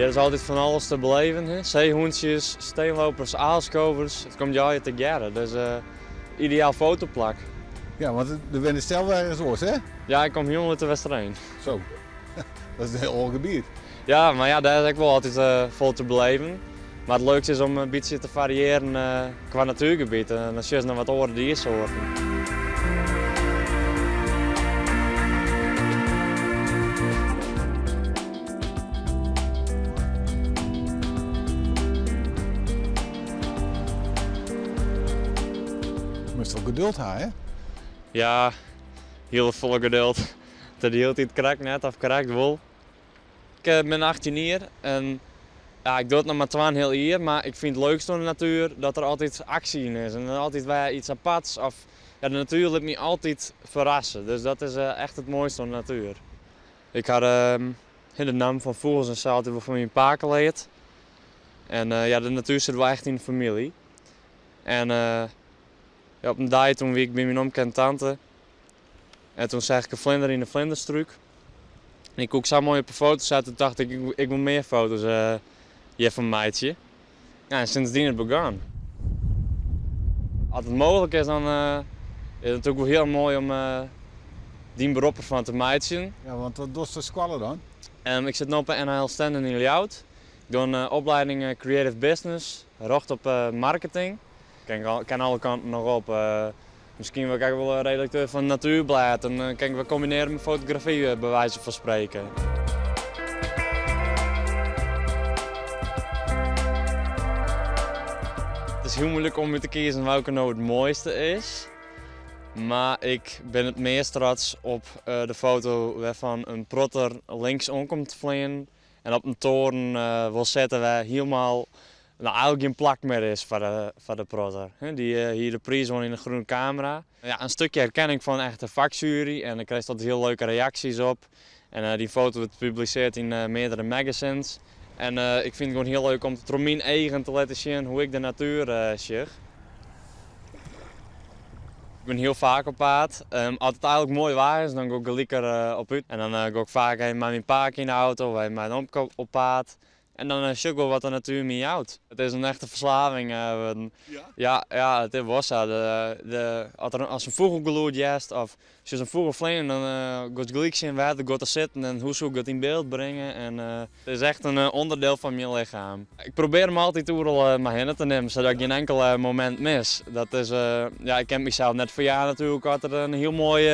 Hjir is altyd fan alles te beleven, hè? Seehûntsjes, steenlopers, aalskovers, it komt allegear tegearre. Dus ideaal fotoplak. Ja, want do wennest sels ergens oars, hè? Ja, ik kom hielendal út de Westereen. Zo, dat is in hiel oar gebiet. Ja, mar ja, dêr is ek wol altyd folle te beleven. Mar it leukste is om in bytsje te fariearjen kwa natuergebiet. En dan sjochst noch wat oare diersoarten. Moatst wol geduld ha, hè? Ja, hiel folle geduld. It de hiele tiid krekt net of krekt wol. Ik bin 18 jier en ja, ik doch it noch mar twaenheal jier, mar ik fyn it leukste oan de natuer dat der altyd aksje yn is en altyd wer iets aparts of ja, de natuer lit my altyd ferrasse. Dus dat is echt it moaiste oan de natuer. Ik ha de nammen fan fûgels en sa altyd wol fan myn pake leard. En ja, de natuer sit wol echt yn de famylje. En ja, op in dei toen wie ik by myn omke en tante en toen seach ik in flinder yn de flinderstrúk. En ik koe ik sa moai op 'e foto sette, toen tocht ik, ik wol mear foto's hjirfan meitsje. Ja, en sindsdien is it begûn. As it mooglik is, dan is it natuerlik wol hiel moai om dyn berop derfan te meitsjen. Ja, want wat dochst foar skoalle dan? Ik sit no op de NHL Stenden yn Ljouwert. Ik doch in opleiding Creative Business, rjochte op marketing. Ik kin alle kanten noch op. Miskien wurd ik ek wol redakteur fan in natuerblêd en dan kin ik wer kombinearje mei fotografy, by wize fan spreken. It is hiel muoilik om út te kiezen welke no it moaiste is. Mar ik bin it meast trots op de foto wêrfan in protter links oan komt fleanen en op in toren wol sitte wêr hielendal no eigentlik gjin plak mear is foar de protter. Dy hie de priis wûn yn de Groene Camera. Ja, in stikje erkenning fan echt de faksjuery en dêr krijst altyd hiel leuke reaksjes op. En dyn foto wurdt publisearre yn meardere magazines. En ik fyn it gewoan hiel leuk om troch myn eagen te litten sjen hoe ik de natuer sjoch. Ik bin hiel faak op paad. As it eigentlik moai waar is, dan gean ik gelyk der op út. En dan gean ik faak even mei myn pake yn de auto of even mei in omke op paad. En dan sjoch ik wol wat de natuer my jout. It is in echte ferslaving wurden. Ja, ja, it is wol sa. De, as der as in fûgelgelûd hearst of sjochst in fûgel fleanen, dan giest gelyk sjen wêr't it giet te sitten en hoe soe ik dat yn byld bringe. En it is echt in ûnderdiel fan myn lichem. Ik probearje him altyd oeral mei hinne te nimmen, sadat ik gjin enkel momint mis. Dat is, ja, ik kin it mysels net ferjaan natuerlik as der in hiel moai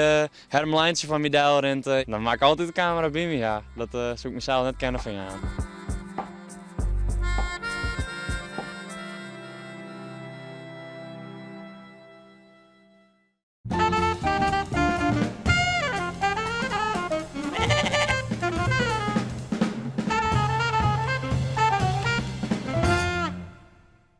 hermelijntsje foar my del rint. Dan moat ik altyd de kamera by my ha. Dat soe ik mysels net kinne ferjaan.